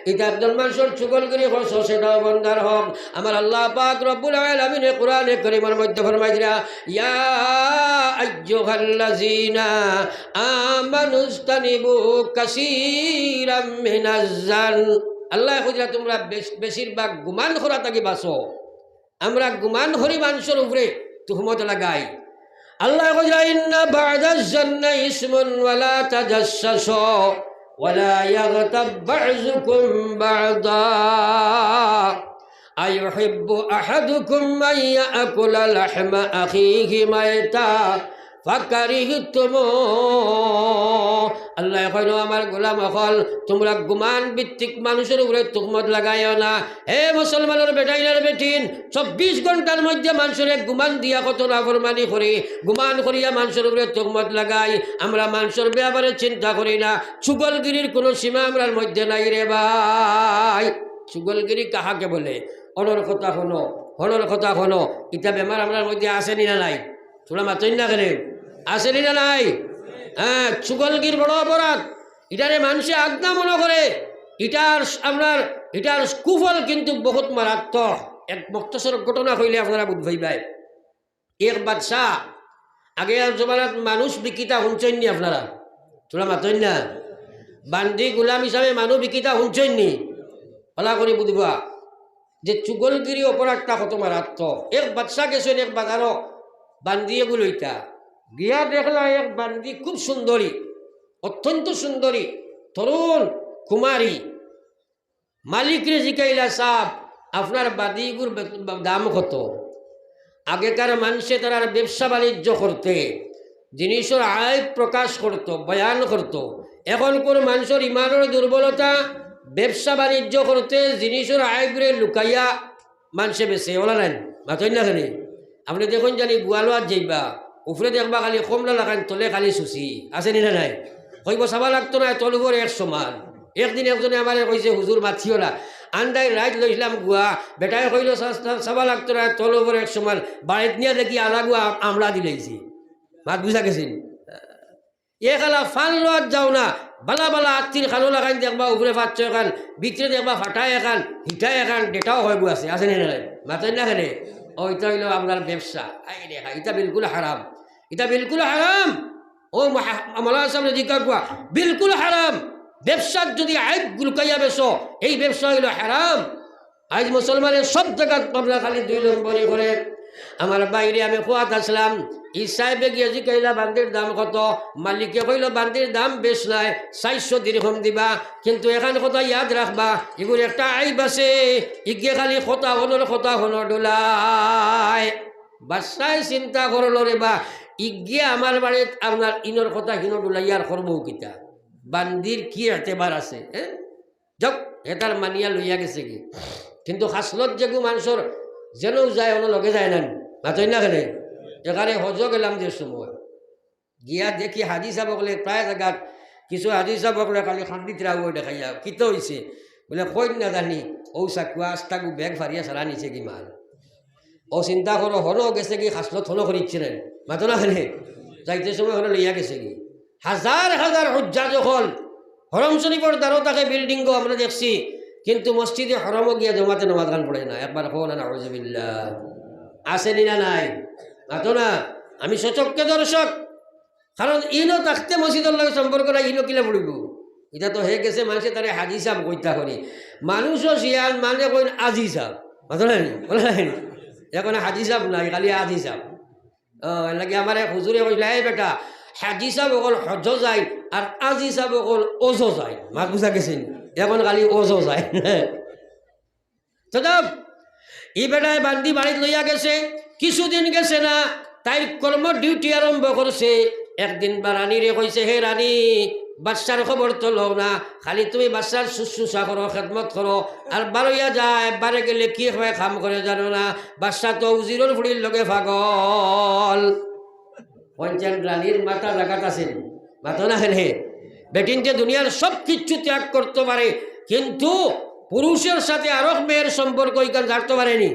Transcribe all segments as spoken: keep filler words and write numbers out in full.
ইতা একজন মানষর চুগলগিরি করছো, সেটাও বন্ধ অউক। আমার আল্লাহ পাক রব্বুল আলামিনে কোরআনে করিমর মধ্যে ফরমাইরা, "ইয়া আইয়ুহাল্লাযীনা আমানুজতানিবু কাসীরাম মিনাজ জান।" আল্লায় কইরা, "তুমরা বেশ-, বেশিরভাগ গুমান করা থাকি বাঁচো।" আমরা গুমান করি মানষর উপরে তুহমত লাগাই। আল্লায় কইরা, "ইন্না বা'দাজ জান্নি ইসমুন ওয়ালা তাজাসসাসু ওয়ালা ইয়াগতাব বা'দুকুম বা'দা আইয়ুহিব্বু আহাদুকুম আন ইয়াকুলা লাহমা আখিহি মাইতা ফাকারিহতুমু।" আল্লায় কইন, "আমার গোলাম অকল, তুমরা গুমান ভিত্তিক মানষর উপরে তুহমত লাগাইও না।" হে মুসলমানর বেটাইন আর বেটিন, চব্বিশ ঘন্টার মধ্যে মানষরে গুমান দিয়া কত নাফরমানি করি, গুমান করিয়া মানষর উপরে তুহমত লাগাই। আমরা মানষর ব্যাপারে চিন্তা করি না, চুগলগিরির কুনু সীমা আমরার মধ্যে নাই রে ভাই। চুগলগিরি কাহাকে বলে? হনর কথা হনো, হনর কথা হনো। ইতা বেমার আমরার মধ্যে আছে নি না নাই? তুমরা মাতইন না কেনে? আছে নি না নাই? হ্যাঁ, চুগলগির বড় অপরাধ। ইটারে মানষে আদনা মনো করে। ইটার আপনার, ইটার কুফল কিন্তু বহুত মারাত্মক। এক মুক্তসর ঘটনা কইলে আপনারা বুঝ পাইবায়। এক বাদশা, আগের জমানাত মানুষ বিকিতা হুনছইন নি আপনারা? তুমরা মাতইন না? বান্দি গুলাম হিসাবে মানুষ বিকিতা হুনছইন নি? ভালা করি বুঝবা যে চুগলগিরি অপরাধটা কত মারাত্মক। এক বাদশা গেছইন এক বাজারো বান্দি এগু লইতা, গিয়া দেখলা এক বান্দি খুব সুন্দরী, অত্যন্ত সুন্দরী, তরুণ কুমারী। মালিকরে জিকাইলা, "সাব, আপনার বান্দিগুর বে-, দাম কত?" আগেকার মানষে তারার ব্যবসা বাণিজ্য করতে জিনিসর আইব প্রকাশ করতো, বয়ান করতো। এখনকুর মানষর ইমানর দুর্বলতা, ব্যবসা বাণিজ্য করতে জিনিসর আইবরে লুকাইয়া মানষে বেচে, অলা নায় নি? মাতইন না কেনে? আপনে দেখইন জানি গোয়ালওয়াত যাইবা, উপরে দেখবা খালি কমলা লাখান, তলে খালি সুচি। আছে নি না নাই? কইবো, "চাবা লাগতো নায়, তল উপর এক সমান।" একদিন একজনে আমারে কইছে, "হুজুর, মাতিও না। আন্দাইর রাইত লইছলাম গুয়া, বেটায় কইলো, 'চা-, চা-, চাবা লাগতো নায়, তল উপর এক সমান।' বাড়িত নিয়া দেখি আলা গুয়া আম-, আমলা দিলাইছে।" মাত বুঝা গেছে নি? এ খালা ফান লওয়াত যাও না, বালা বালা আত্তির খানো লাখান দেখবা, উপরে পাঁচ ছয় খান, ভিতরে দেখবা ফাটা এখান, হিটা এখান, ডেটাও হয় গু আছে, আছে নি না নাই? মাতইন না কেনে? ও, ইটা অইলো আপনার ব্যবসা। আই রে হা, ইটা বিলকুল হারাম, ইটা বিলকুল হারাম। ও মহা-, মৌলানা সাবরে জিকাউক্কা, বিলকুল হারাম। ব্যবসাত যুদি আইব লুকাইয়া বেচো, এই ব্যবসা অইলো হারাম। আইজ মুসলমানে সব জাগাত মামলা খালি দুই নম্বরি করে। আমার ভাইরে, আমি কুয়াত আছলাম, ই সাহেবে গিয়া জিকাইলা, "বান্দির দাম কত?" মালিকে কইলো, "বান্দির দাম বেশ নায়, চাইরশো দিরহম দিবা।" কিন্তু এখান কথা ইয়াদ রাখবা, ইগুর একটা আইব আছে, ইগে খালি কথা হনর কথা হনো ডুলায়। বাদশায় চিন্তা করলো, "রে বা, ইগে আমার বাড়িত আপনার ইনর কথা হিনো ডুলাইয়া আর করবো কিতা? বান্দির কি এতেবার আছে, হ্যাঁ?" যাউক, হে তার মানিয়া লইয়া গেছেগি। কিন্তু খাসলত যেগু মানষর যেনউ যায়, অনো লগে যায় না নি? মাতইন না কেনে? এখানে হজো গেলাম যে সময়, গিয়া দেখি হাজি সাব অকলে প্রায় জাগাত, কিছু হাজি সাব অকলে খালি কান্দিতরা অউ দেখাইয়া, "কিতা অইছে?" বুলে, "কইন না জানি, অউ চাকুয়া আস্তাগু ব্যাগ ফারিয়া সারা নিছেগি মাল।" ও চিন্তা করো, হনো গেছেগি, খাসলত হনো করিচ্ছে না, মাতো না কেনে? যাইতে সময় হনো লইয়া গেছেগি। হাজার হাজার হুজ্জাজ অকল হরম শরীফর দ্বারো থাকে, বিল্ডিংও আমরা দেখছি, কিন্তু মসজিদে হরমও গিয়া জমাতে নামাজ খান পড়ে না। একবার কও না, নাউজুবিল্লাহ। আছে নি না নাই? মাতো না। আমি সচক্ষে দর্শক। কারণ ইনো থাকতে মসজিদর লগে সম্পর্ক নাই, ইনো কিলা পড়িবো? ইটা তো হে গেছে, মানষে তারে হাজি সাব কইতা করি। মানুষও শিয়ান, মানে কইন আজি সাব। মাতো না নি? বলে না নি? এখন হাজি সাব নাই, খালি আজি সাব। ও, এর লাগি আমার এক হুজুরে কইলা, "এই বেটা, হাজি সাব অকল হজো যায়, আর আজি সাব অকল অজো যায়।" মাত বুঝা গেছে নি? এখন খালি অজো যায়। তো যাউক, ই বেটায় বান্দি বাড়িত লইয়া গেছে, কিছুদিন গেছে না, তাইর কর্ম ডিউটি আরম্ভ করছে। একদিন বা রানীরে কইছে, "হে রানী, বাদশার খবর তো লও না, খালি তুমি বাদশার শুশ্রূষা করো, খেদমত করো, আর বারইয়া যায়, বারে গেলে কি হয় কাম করে জানো না, বাদশা তো উজিরর ফুড়ির লগে পাগল।" কইনছেন রানীর মাথা জাগাত আছে নি? মাতো না কেনে? বেটিন্তে দুনিয়ার সব কিচ্ছু ত্যাগ করতো পারে, কিন্তু পুরুষর সাথে আরক মেয়ের সম্পর্ক ইখান ছাড়তো পারে নি।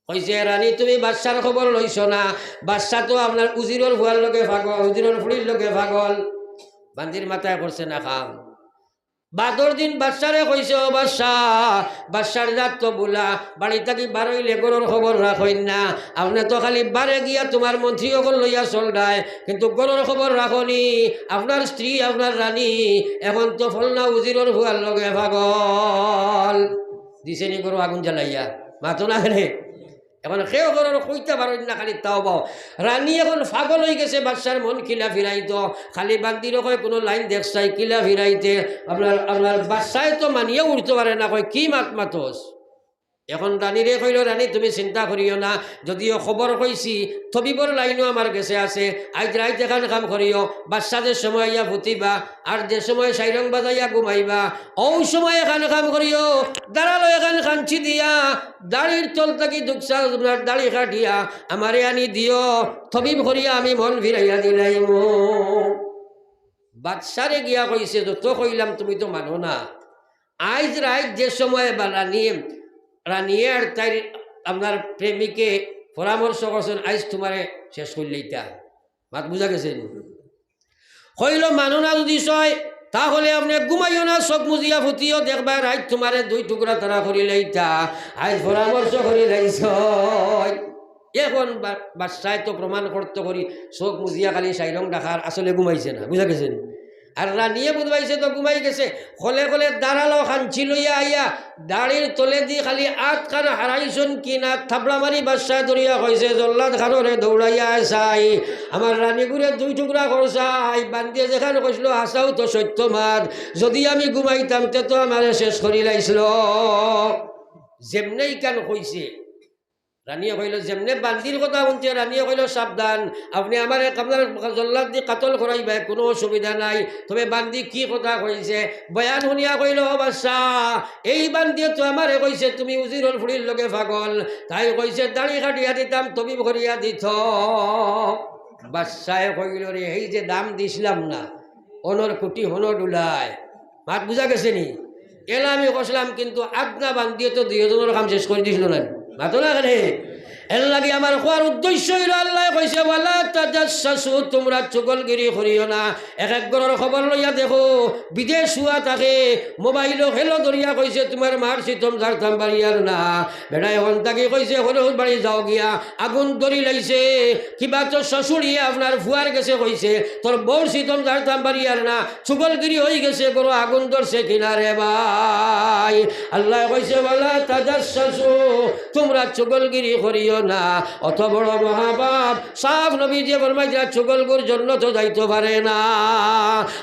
কইছে, "রানী, তুমি বাদশার খবর লইছো না, বাদশা তো আপনার উজিরর ফুয়ার লগে পাগল, উজিরর ফুড়ির লগে পাগল।" বান্দির মাথায় করছে না কাম। বাদর দিন বাদশারে কইছে, "ও বাদশা, বাদশার জাত তো বুলা, বাড়ি থাকি বারইলে ঘরর খবর রাখইন না। আপনে তো খালি বারে গিয়া তুমার মন্ত্রী অকল লইয়া চলরায়, কিন্তু ঘরর খবর রাখো নি। আপনার স্ত্রী, আপনার রানী, এখন তো ফলনা উজিরর ফুয়ার লগে পাগল।" দিছে নি ঘরো আগুন জ্বালাইয়া? মাতো না কেনে? এখন কেউ ঘরর কইতা পারইন না, খালি তাও বাও। রানী এখন পাগল অইগেছে, বাদশার মন কিলা ফিরাইতো। খালি বান্দিরে কয় কুনু লাইন দেখছাই কিলা ফিরাইতে। আপনার, আপনার বাদশায় তো মানিয়া উঠতো পারে না, কয়, "কি মাত মাতস?" এখন রানীরে কইলো, "রানী, তুমি চিন্তা করিও না, যদিও খবর কইছি, তবিবর লাইনও আমার গেছে আছে। আইজ রাইত এখান কাম করিও, বাদশা যে সময় আইয়া ফুতিবা, আর যে সময় সাইরং বাজাইয়া ঘুমাইবা, অউ সময় এখান কাম করিও, দাঁড়ালো এখান কাঞ্চি দিয়া, দাড়ির তল থাকি দুকসা আপনার দাড়ি কাটিয়া আমারে আনি দিও, তবিব করিয়া আমি মন ফিরাইয়া দিলাইমু।" বাদশারে গিয়া কইছে, "যত কইলাম তুমি তো মানো না। আইজ রাইত যে সময় বা রানী, রানীয়ে আর তাইর আপনার প্রেমিকে পরামর্শ করছইন, আইজ তুমারে শেষ করিলাইতা।" মাত বুঝা গেছে নি? কইলো, "মানো না যুদি সয়, তাহলে আপনে ঘুমাইও না, চোখ মুজিয়া ফুতিও, দেখবায় রাইত তুমারে দুই টুকরা তারা করিলাইতা, আইজ পরামর্শ করিলাইছইন।" এখন বা-, বাদশায় তো প্রমাণ করতো করি, চোখ মুজিয়া খালি সাইরং ডাকার, আসলে ঘুমাইছে না, বুঝা গেছে নি? আর রানীয়ে বুঝবাইছে তো ঘুমাই গেছে, খলে খলে দাঁড়ালো কাঞ্চি লইয়া আইয়া, দাড়ির তলেদি খালি আত খান হারাইছইন কি না, থাবড়া মারি বাদশায় ধরিয়া কইছে, "জল্লাদ খানরে দৌড়াইয়া আয় চাই, আমার রানীগুরে দুই টুকরা কর চাই, বান্দিয়ে যেখান কইছিল হাছাউ তো সত্য মাত, যুদি আমি ঘুমাইতাম তে তো আমারে শেষ করিলাইছিল।" যেমনে ইখান কইছে, রানীয়ে কইলো, যেমনে বান্দির কথা হুনতে রানীয়ে কইলো, "সাবধান, আপনে আমারে আপনার জল্লাদ দি কাতল করাইবায়, কুনু অসুবিধা নাই, তবে বান্দি কি কথা কইছে বয়ান হুনিয়া কইলো, 'ও বাদশা, এই বান্দিয়ে তো আমারে কইছে তুমি উজিরর ফুড়ির লগে পাগল, তাই কইছে দাড়ি কাটিয়া দিতাম, তবিব করিয়া দিত।'" বাদশায় কইলো, "রে, এই যে দাম দিছলাম না, অনর কুটি হনো ডুলায়।" মাত বুঝা গেছে নি? এলা আমি কইছলাম, কিন্তু আদনা বান্দিয়ে তো দুইওজনর কাম শেষ করি দিছিল না। মাতো না কেনে? এরলাগি আমার কওয়ার উদ্দেশ্য অইলো, আল্লায় কইছে, "ওয়ালা তাজাসসাসু, তুমরা চুগলগিরি করিও না।" এক এক ঘরর খবর লইয়া দেখো, বিদেশ হুয়া থাকে, মোবাইলো হেলো ধরিয়া কইছে, "তুমার মার সিতম ঝাড়তাম পারিয়ার না।" বেটায় হন থাকি কইছে, "হলো বাড়ি যাও গিয়া, আগুন ধরিলাইছে।" কিবা তো শ্বশুরিয়ে আপনার ফুয়ার গেছে কইছে, "তোর বউর সিতম ঝাড়তাম পারিয়ার না, চুগলগিরি অইগেছে, ঘরো আগুন ধরছে কিনা রে ভাই?" আল্লায় কইছে, "ওয়ালা তাজাসসাসু, তুমরা চুগলগিরি করিও না।" অত বড় মহাপাপ, সাফ নবীজিয়ে ফরমাইছলা, চুগলখুর জন্নতো যাইতো পারে না।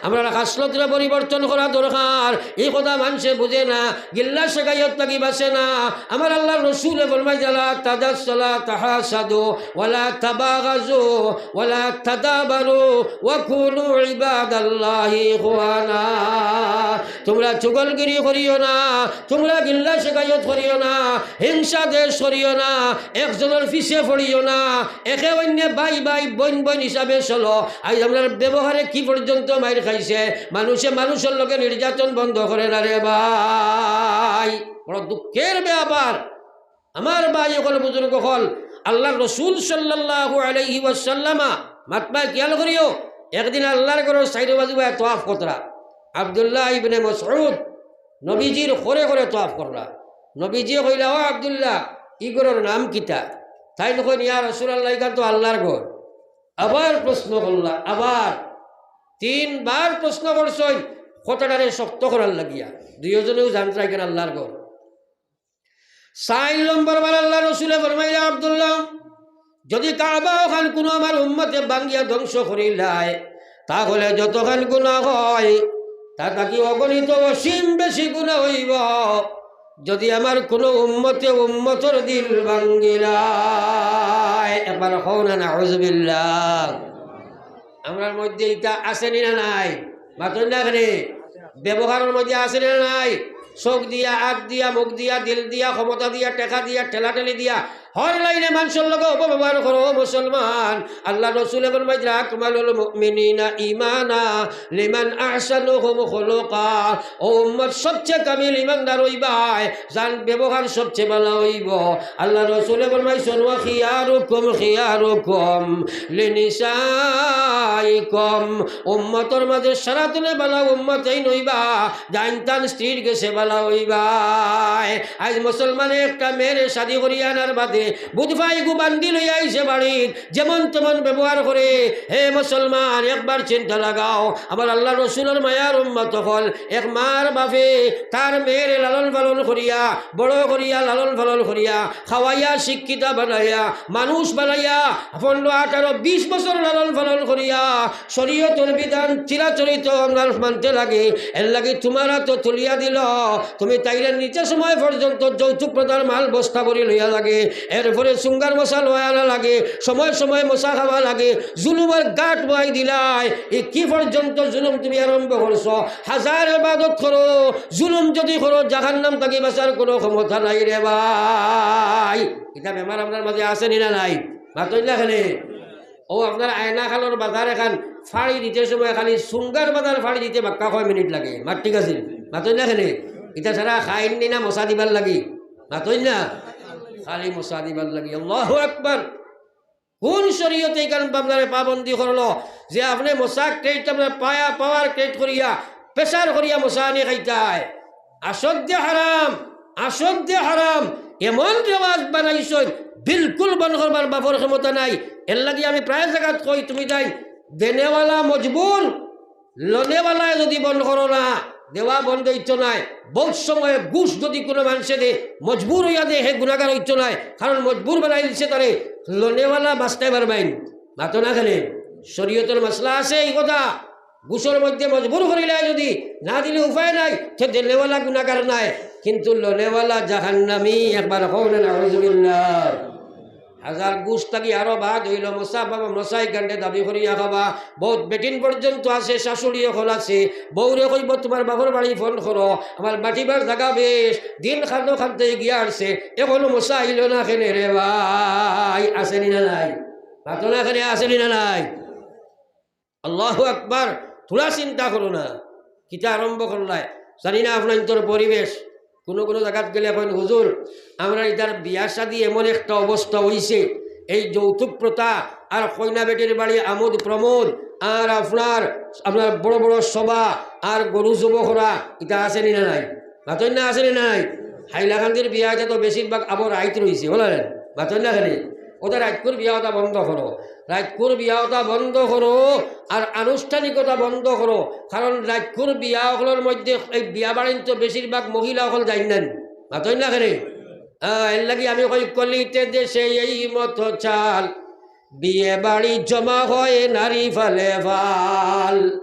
আমরার খাসলতরে পরিবর্তন করা দরকার, ই কথা মানষে বুঝে না। গিল্লা শেকায়ত থাকি বাঁচে না। আমার আল্লার রসুলে ফরমাইছলা, "লা তাজাসসাসু, লা তাহাসাদু, ওয়ালা তাবাগাজু, ওয়ালা তাদাবারু, ওয়া কুনু ইবাদাল্লাহি ইখওয়ানা।" তুমরা চুগলগিরি করিও না, তুমরা গিল্লা শেকায়ত করিও না, হিংসা দেশ করিও না, একজনর পিছে পড়িও না, একে অইন্যে ভাই ভাই, বইন বইন হিসাবে চলো। আইজ আমরার ব্যবহারে কি পর্যন্ত মাইর খাইছে, মানষে মানষর লগে নির্যাতন বন্ধ করে না রে ভাই। বড় দুঃখের ব্যাপার। আমার ভাই অকল, বুজুর্গ অকল, আল্লার রসুল সাল্লাল্লাহু আলাইহি ওয়াসাল্লামা, মাতবায় খিয়াল করিও, একদিন আল্লার ঘরর চাইরো বাজু বায় তওয়াফ করতরা। আব্দুল্লাহ ইবনে মাসউদ নবীজির খরে খরে তওয়াফ কররা। নবীজিয়ে কইলা, "ও আব্দুল্লাহ, ই ঘরর নাম কিতা?" তাইন কইন, "ইয়া রাসুলাল্লাহ, ইখান তো আল্লার ঘর।" আবার প্রশ্ন করলা, আবার তিনবার প্রশ্ন করছইন, কথাটারে শক্ত করার লাগিয়া। দুইওজনেউ জানতরা ইখান আল্লার ঘর। চাইর নম্বর বার আল্লার রসুলে ফরমাইলা, "আব্দুল্লাহ, যুদি কাবা অখান কুনু আমার উম্মতে ভাঙ্গিয়া ধ্বংস করিলায়, তাহলে যতখান গুনা অয়, তা থাকি অগণিত অসীম বেশি গুনা অইবো। যুদি আমার কুনু উম্মতে উম্মতর দিল ভাঙ্গিলায়।" একবার কও না, নাউজুবিল্লাহ। আমরার মধ্যে ইতা আছে নি না নাই? মাতইন না কেনে? ব্যবহারর মধ্যে আছে নি না নাই? চোখ দিয়া, আত দিয়া, মুখ দিয়া, দিল দিয়া, ক্ষমতা দিয়া, টেকা দিয়া, ঠেলাঠেলি দিয়া, হর লাইনে মানষর লগে অপব্যবহার করো মুসলমান। আল্লার রসুলে ফরমাইতরা, "আকমালুল মুমিনিনা ঈমানা লিমান আহসানুহুম খুলুকা।" ও উম্মত, সবচেয়ে কামিল ইমানদার অইবায় যান ব্যবহার সবচেয়ে ভালা অইবো। আল্লার রসুলে ফরমাইছইন, "ওয়া খিয়ারুকুম খিয়ারুকুম লিনিসাইকুম।" উম্মতর মাঝে সারাতনে ভালা উম্মত এইন অইবা যাইন তান স্ত্রীর গেছে ভালা অইবায়। আইজ মুসলমানে একটা মেয়েরে শাদি করিয়া আনার বাদে বুধ ভাইগু বান্দি লইয়া আইছে বাড়িত, যেমন তেমন ব্যবহার করে। হে মুসলমান, একবার চিন্তা লাগাও, আমার আল্লার রসুলর মায়ার উম্মত অকল, এক মার বাপে তার মেয়েরে লালন পালন করিয়া, বড় করিয়া, লালন পালন করিয়া, খাওয়াইয়া, শিক্ষিতা বানাইয়া, মানুষ বানাইয়া, পনেরো, আঠারো, বিশ বছর লালন পালন করিয়া, শরীয়তর বিধান চিরাচরিত আপনার মানতে লাগে। এর লাগি তুমার আতো তুলিয়া দিল, তুমি তাইরে নিতে সময় পর্যন্ত যৌতুক প্রথার মাল বস্তা করি লইয়া লাগে, এরপরে সুঙ্গার মশা লওয়া লাগে, সময় সময় মশা খাওয়া লাগে, জুলুমর গাট বওয়াই দিলায়। ই কি পর্যন্ত জুলুম তুমি আরম্ভ করছো? হাজার ইবাদত করো, জুলুম যদি করো, জাহান্নাম থাকি বাঁচার কোনো ক্ষমতা নাই রে ভাই। ইতা বেমার আপনার মাঝে আছে নি না নাই? মাতইন না কেনে? ও আপনার আয়না খালর বাজার এখান ফাড়ি দিতে সময় খালি সুঙ্গার বাজার ফাড়ি দিতে বাক্কা কয় মিনিট লাগে। মাত ঠিক আছে? মাতইন না কেনে? ইতা সারা খাইন নি না মশা দিবার লাগি? মাতইন না? খালি মশা দিবার লাগি। আল্লাহু আকবার। কোন শরীয়তে ইখান আপনারে পাবন্দি করলো যে আপনে মশা ক্রেট, আপনার পায়া পাওয়ার ক্রেট করিয়া, প্রেশার করিয়া মশা আনি খাইতায়? অসাধ্য হারাম, অসাধ্য হারাম। এমন রেওয়াজ বানাইছইন, বিলকুল বন্ধ করবার বাপর ক্ষমতা নাই। এর লাগি আমি প্রায় জাগাত কই, তুমি তাইন দেনেওয়ালা মজবুর, লনেওয়ালায় যদি বন্ধ করো না, দেওয়া বন্ধ অইতো নায়। বহুত সময় ঘুষ যদি কোনো মানষে দে, মজবুর অইয়া দে, হে গুনাগার অইতো নায়, কারণ মজবুর বানাই দিছে তারে। লনেওয়ালা বাঁচতে পারবাইন, মাতো না কেনে? শরীয়তর মাসলা আছে এই কথা। ঘুষর মধ্যে মজবুর করিলায় যদি, না দিলে উপায় নাই, তে দেনেওয়ালা গুনাগার নায়, কিন্তু লনেওয়ালা জাহান্নামী। একবার কও না, নাউজুবিল্লাহ। হাজার ঘুষ থাকি আরো বাদ অইলো, মশা বাবা, মশাই গান্ডে দাবি করিয়া খাবা। বহুত বেটিন পর্যন্ত আছে, শাশুড়ি অকল আছে। বউরে কইবো, "তুমার বাপর বাড়ি ফোন করো, আমার বাটিবার জাগা বেশ, দিন খানো খানতে গিয়া আসছে, এখনো মশা আইলো না কেনে রে ভাই?" আছে নি না নাই? মাতো না কেনে, আছে নি না নাই? আল্লাহু আকবার। থুড়া চিন্তা করো না, কিতা আরম্ভ করলায়। জানি না আপনার ইন্তর পরিবেশ, কোনো কোনো জাগাত গেলে কইন, "হুজুর, আমরা ইতার বিয়া শাদি এমন একটা অবস্থা অইছে, এই যৌতুক প্রথা আর কইনা বেটির বাড়ি আমোদ প্রমোদ আর আপনার, আপনার বড় বড় সভা আর গরু জবো করা, ইতা আছে নি না নাই?" মাতইন না, আছে নি নাই? হাইলাকান্দির বিয়া ইতা তো বেশিরভাগ আবো রাইত রইছে, বুঝলেন? মাতইন না কেনে? ওটা রাইতকুর বিয়া ওটা বন্ধ করো, রাইতকুর বিয়া ওটা বন্ধ করো, আর আনুষ্ঠানিকতা বন্ধ করো। কারণ রাইতকুর বিয়া অকলর মধ্যে এই বিয়া বাড়িত তো বেশিরভাগ মহিলা অকল যাইন না নি। মাতইন না কেনে? আহ, এর লাগি আমি কই, কলিতে দেশে এই মতো চাল, বিয়ে বাড়ি জমা হয় নারী ফালে ফাল।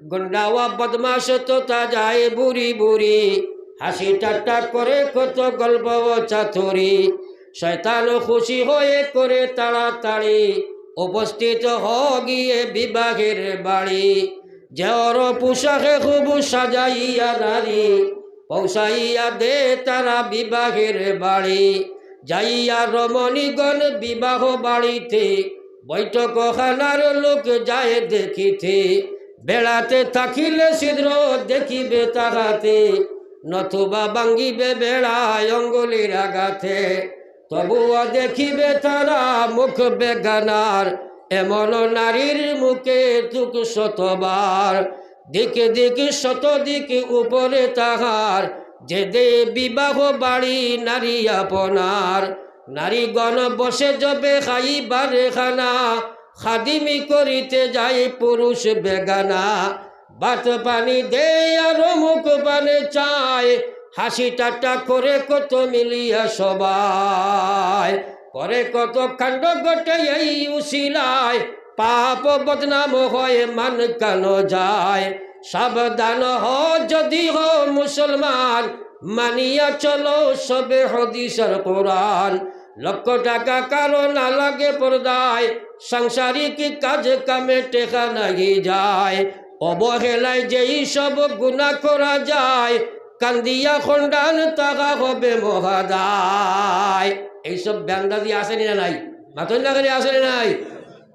গন্ডাওয়া বদমাশ তো তা যায় বুড়ি বুড়ি, হাসি ঠাট্টা করে কত গল্প ও চাতুরি। শয়তানও খুশি হয়ে করে তাড়াতাড়ি, উপস্থিত হ গিয়ে বিবাহের বাড়ি। যে ওর পোশাকে খুব সাজাইয়া নারী, পৌঁছাইয়া দে তারা বিবাহের বাড়ি। যাইয়া রমণীগণ বিবাহ বাড়িতে, বৈঠকখানার লোক যায় দেখিতে। বেড়াতে থাকিলে ছিদ্র দেখিবে তাহাতে, নতুবা ভাঙ্গিবে বেড়ায় অঙ্গুলির আঘাতে। তবুও দেখিবে তারা মুখ বেগানার, এমন নারীর মুখে চোখ শতবার। দিকে দিকে শত দিকে উপরে তাহার, যে দে বিবাহ বাড়ি নারী আপনার। নারীগণ বসে জবে খাইবার খানা, খাদিমি করিতে যায় পুরুষ বেগানা। ভাত পানি দেয় আর মুখ পানে চায়, হাসি ঠাট্টা করে কত মিলিয়া সবায়। পরে কত কাণ্ড ঘটে এই উসিলায়, পাপ বদনাম হয় মান কানো যায়। সাবধান হ যদি হ মুসলমান, মানিয়া চলো সবে হাদিস আর কোরআন। লক্ষ টাকা কারো না লাগে পর্দায়, সাংসারিক কাজ কামে টেকা নাহি যায়। অবহেলায় যেই সব গুনাহ করা যায়, কান্দিয়া খণ্ডান তাকা হবে মহাদায়। এইসব বেআন্দাজি আছে নি না নাই? মাতইন না কেনে, আছে নি নাই?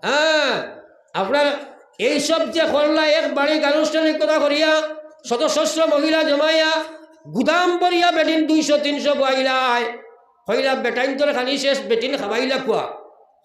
হ্যাঁ, আপনার এইসব যে করলা, এক বাড়ি আনুষ্ঠানিকতা করিয়া, শত সহস্র মহিলা জমাইয়া, গুদাম ভরিয়া বেটিন দুইশো তিনশো বওয়াইলায়, কইলা বেটাইন্তর খানি শেষ, বেটিন খাবাইলা কুয়া।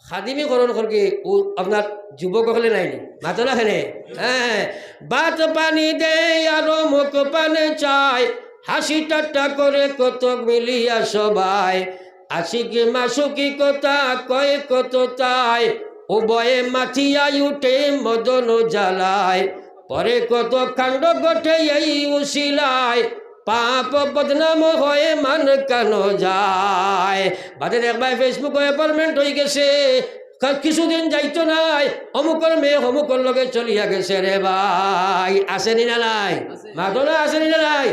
খাদিমি করন করকে ও আপনার যুবক অকলে নাইনি? মাতো না কেনে? হ্যাঁ, ভাত পানি দেয় আরো মুখ পানে চায়, হাসি ঠাট্টা করে কত মিলিয়া সবাই। আশিক মাসুকি কথা কয় কত তাই, উভয়ে মাতিয়া উঠে মদন জ্বালায়। পরে কত কাণ্ড ঘটে এই উশিলায়, পাপ বদনাম হয়ে মান কেন যায়। বাদে দেখবায় Facebook-ও apartment অই গেছে, কা-, কিছুদিন যাইতো নাই, অমুকর মেয়ে অমুকর লগে চলিয়া গেছে রে ভাই। আছে নি না নাই? মাতো না, আছে নি না নাই?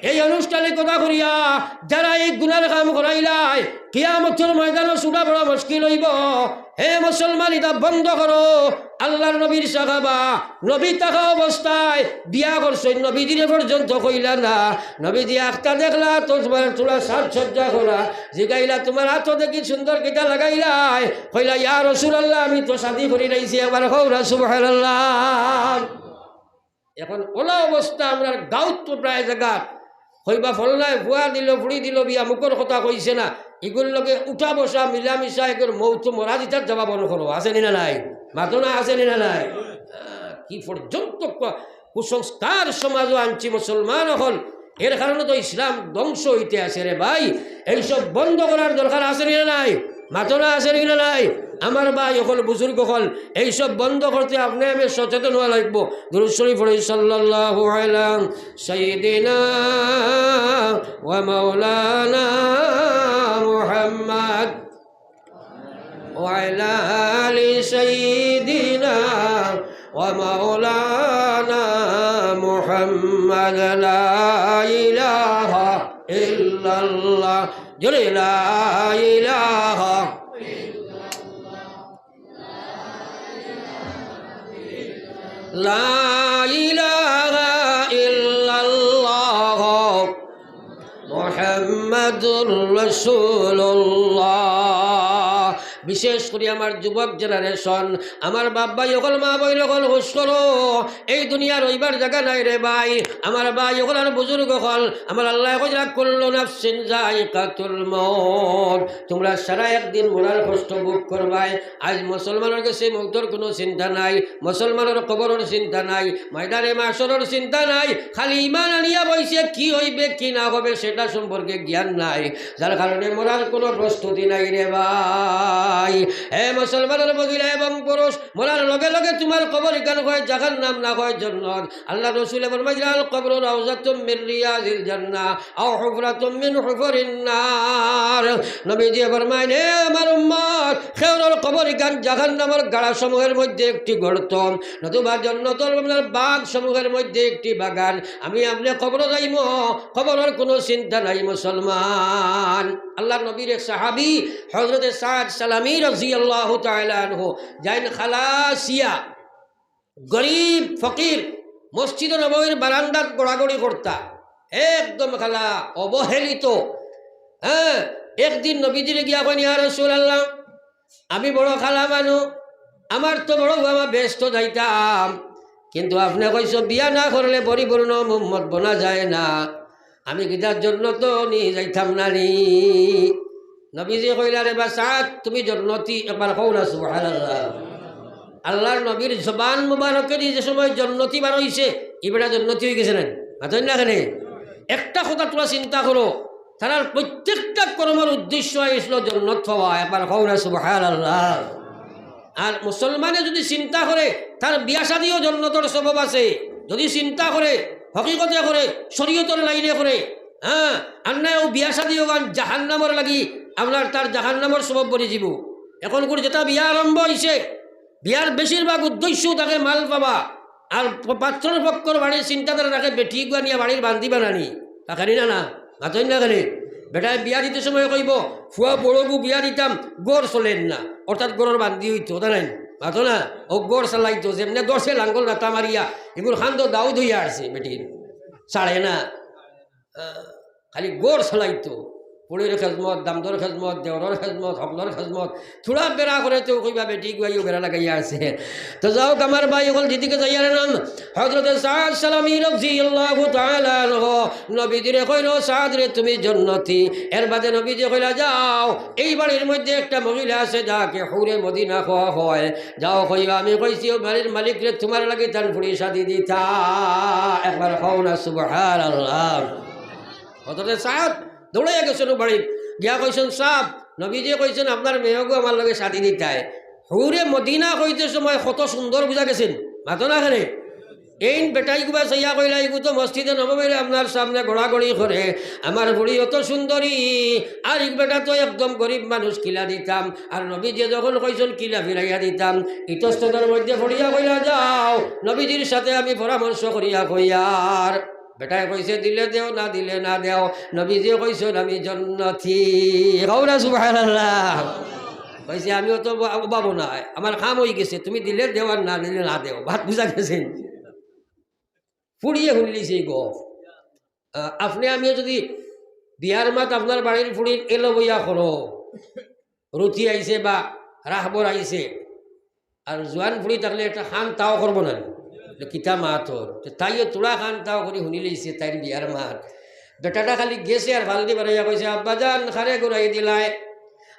এই আনুষ্ঠানিকতা করিয়া যারা এই গুনার কাম করাইলায়, কিয়ামতর ময়দানো ছুটা বড় মুশকিল অইবো। হে মুসলমান, ইতা বন্ধ করো। আল্লার নবীর সাহাবা, নবী থাকা অবস্থায় বিয়া করছইন, নবীজিরে পর্যন্ত কইলা না। নবীজি আখতা দেখলা, তো তোমার থুড়া সাজসজ্জা করা, জিগাইলা, "তোমার আতো দেখি সুন্দর কিতা লাগাইলায়?" কইলা, "ইয়া রাসূলুল্লাহ, আমি তো শাদি করি লাইছি।" একবার কও না, সুবহানাল্লাহ। এখন অলা অবস্থা আমরার গাউত তো প্রায় জাগাত। কইবা ফলনায় ফুয়া দিল, ফুড়ি দিল বিয়া, মুখর কথা কইছে না। ইগুর লগে উঠা বসা, মিলামিশা, এগুর মৌত মরা দিতার জবাব অন করো। আছে নি না নাই? মাতো না, আছে নি না নাই? আহ, কি পর্যন্ত ক-, কুসংস্কার সমাজও আনছি মুসলমান অকল। এর কারণে তো ইসলাম ধ্বংস অইতে আছে রে ভাই। এইসব বন্ধ করার দরকার আছে নি না নাই? মাতো না, আছে নি না নাই? আমার ভাই অকল, বুজুর্গ অকল, এইসব বন্ধ করতে আপনে আমি সচেতন হওয়া লাগবো। দুরূদ শরীফ পড়ি, সাল্লাল্লাহু আলা সাইয়্যিদিনা ওয়া মাওলানা মুহাম্মদ ওয়া আলা আলি সাইয়্যিদিনা ওয়া মাওলানা মুহাম্মদ। লা ইলাহা ইল্লাল্লাহ। জোরে লা ইলাহা, লা ইলাহা ইল্লাল্লাহ মুহাম্মাদুর রাসূলুল্লাহ। বিশেষ করি আমার যুবক generation, আমার বাপ ভাই অকল, মা বইন অকল, হুশ করো, এই দুনিয়া রইবার জাগা নাই রে ভাই। আমার ভাই অকল আর বুজুর্গ অকল, আমার আল্লায় কইরা, "কুল্লু নাফসিন যায়িকাতুল মাউত।" তুমরা সারা একদিন মরার কষ্ট ভোগ করবায়। আইজ মুসলমানর গেছে মউতর কুনু চিন্তা নাই, মুসলমানর কবরর চিন্তা নাই, ময়দানে মাশরর চিন্তা নাই, খালি ইমান আনিয়া বইছে কি অইবে কি না হবে সেটা সম্পর্কে জ্ঞান নাই, যার কারণে মরার কুনু প্রস্তুতি নাই রে ভাই। হে মুসলমানর মহিলা এবং পুরুষ, মরার লগে লগে তুমার কবর ইখান হয় জাহান্নাম না হয় জান্নাত। আল্লার রসুলে ফরমাইলা, "আল কবরু রাউজাতুম মিন রিয়াদিল জান্নাহ আও হুফরাতুম মিন হুফুরিন নার।" নবীজি ফরমাইন, "হে আমার উম্মত, কেউরর কবর ইখান জাহান্নামর গাড়া সমূহের মধ্যে একটি গর্ত, নতুবা জান্নাতর আপনার বাগ সমূহের মধ্যে একটি বাগান। আমি আপনে কবরো যাইমু, কবরর কুনু চিন্তা নাই মুসলমান।" আল্লার নবীর এক সাহাবী হযরতে সাদ সালামী রাদিয়াল্লাহু তাআলা আনহু যাইন খালাসিয়া, গরিব ফকির, মসজিদে নববীর বারান্দাত গড়াগড়ি করতা, একদম খালা, অবহেলিত। হ্যাঁ, একদিন নবীজিরে গিয়া কইন, "ইয়া রাসূলুল্লাহ, আমি বড় খালা মানুষ, আমার তো বড় বাবা বেহেস্তো যাইতাম, কিন্তু আপনে কইছো বিয়া না করলে পরিপূর্ণ উম্মত বনা যায় না, আমি কিতা জন্নতো নি যাইতাম না নি?" নবীজি কইলা, "রে বা সাদ, তুমি জন্নতি।" একবার কও না, সুবহানাল্লাহ। আল্লার নবীর জবান মুবারকেদি যে সময় জন্নতি বার অইছে, ই বেটা জন্নতি অইগেছে না? মাতইন না কেনে? একটা কথা তুমরা চিন্তা করো, তারার প্রত্যেকটা কর্মর উদ্দেশ্য অইছিল জন্নত পাওয়া। একবার কও না, সুবহানাল্লাহ। আর মুসলমানে যদি চিন্তা করে, তার বিয়া শাদিও জন্নতর সবব আছে। যদি চিন্তা করে, হকিকতে করে, শরীয়তর লাইনে করে, হ্যাঁ, আর নায় অউ বিয়া শাদিও গান জাহান্নামর লাগি, আপনার তার জাহান্নামর সবব বনি যিবো। এখন করে যেটা বিয়া আরম্ভ অইছে, বিয়ার বেশিরভাগ উদ্দেশ্য থাকে মাল পাওয়া। আর প-, পাত্রর পক্ষর বাড়ির চিন্তাধারা থাকে বেটি গুয়া নিয়া বাড়ির বান্দি বানানি। থাকে নি না, না? মাতইন না কেনে? বেটায় বিয়া দিতে সময় কইবো, "ফুয়া বড় বউ বিয়া দিতাম, ঘর চলের না।" অর্থাৎ ঘরর বান্দি অইতো, তা নাই? মাতো না? অউ ঘর চালাইতো, যেমনে দশে লাঙ্গল রাতা মারিয়া, ইগুর খান্দ দাউদ অইয়া আছে বেটির। ছাড়ে না। আহ, খালি ঘর চালাইতো। ফুড়ির খেজমত, দামদর খেজমত, দেওরর খেজমত, হকলর খেজমত, থুড়া বেড়া করে তো কইবা বেটি গুয়াইও বেড়া লাগাইয়া আছে। তো যাউক আমার ভাই অকল, দিদিকে যাইয়ার নাম হযরতে সাদ সালামী রাদিয়াল্লাহু তাআলা আনহু নবীজিরে কইলো, "সাদ রে, তুমি জন্নতি।" এর বাদে নবীজি কইলা, "যাও, এই বাড়ির মধ্যে একটা মহিলা আছে, যাকে হুরে মদিনা কওয়া হয়, যাও কইও আমি কইছি, ও বাড়ির মালিকরে তুমার লাগি তান ফুড়ি শাদি দিতা।" একবার কও না সুবহানাল্লাহ। হযরতে সাদ দৌড়াইয়া গেছইন বাড়িত, গিয়া কইছইন, "সাব, নবীজি কইছইন আপনার মেয়েগু আমার লগে শাদি দিতায়।" হুরে মদিনা কইতে সময় কত সুন্দর, বুঝা গেছেন, মাতো না কেনে? এইন বেটাইগুবা চাইয়া কইলা, "ইগু তো মসজিদে নববীর আপনার সামনে গড়াগড়ি করে, আমার ফুড়ি অত সুন্দরী, আর ইগ বেটা তো একদম গরিব মানুষ, কিলা দিতাম?" আর নবীজি যখন কইছইন, "কিলা ফিরাইয়া দিতাম?" ইতস্ততর মধ্যে পড়িয়া কইলা, "যাও, নবীজির সাথে আমি পরামর্শ করিয়া কইয়ার।" বেটায় কইছে, "দিলে দেও, না দিলে না দেও।" নবীজিয়ে কইছইন, "আমি জন্নতি।" কও না সুবহানাল্লাহ। কইছে, "আমি অত অভা-, অভাবো নায়, আমার কাম অইগেছে, তুমি দিলে দেও আর না দিলে না দেও।" মাত বুঝা গেছে? ফুড়িয়ে হুনিলিছে এই গপ। আহ, আপনে আমিও যুদি বিয়ার মাত আপনার বাড়ির ফুড়ির এলো বইয়া করো, রুটি আইছে বা রাহবর আইছে, আর জোয়ান ফুড়ি থাকলে একটা খান তাও করবো না, যে কিতা মাত অর। তো তাইও থুড়া খান তাও করি হুনিলিছে তাইর বিয়ার মাত। বেটাটা খালি গেছে আর ফালদি বাড়াইয়া কইছে, "আব্বাজান, কারে ঘুরাই দিলায়?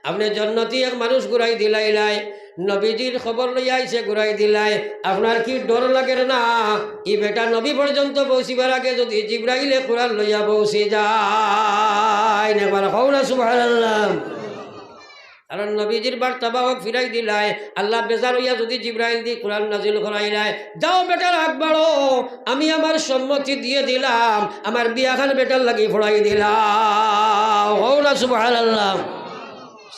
আপনে জন্নতি এক মানুষ ঘুরাই দিলাইলায়, নবীজির খবর লইয়া আইছে ঘুরাই দিলায়, আপনার কি ডর লাগের না? ই বেটা নবী পর্যন্ত পৌঁছিবার আগে যুদি জিব্রাইলে কুরআন লইয়া পৌঁছি যায়।" একবার কও না সুবহানাল্লাহ। কারণ নবীজির বার্তা বাহক ফিরাই দিলায়, আল্লাহ বেজার অইয়া যুদি জিব্রাইল দি কুরআন নাজিল করাইলায়, "যাও বেটার আগ বাড়ো, আমি আমার সম্মতি দিয়া দিলাম, আমার বিয়াখান বেটার লাগি ফড়াই দিলাও।" কও না সুবহানাল্লাহ।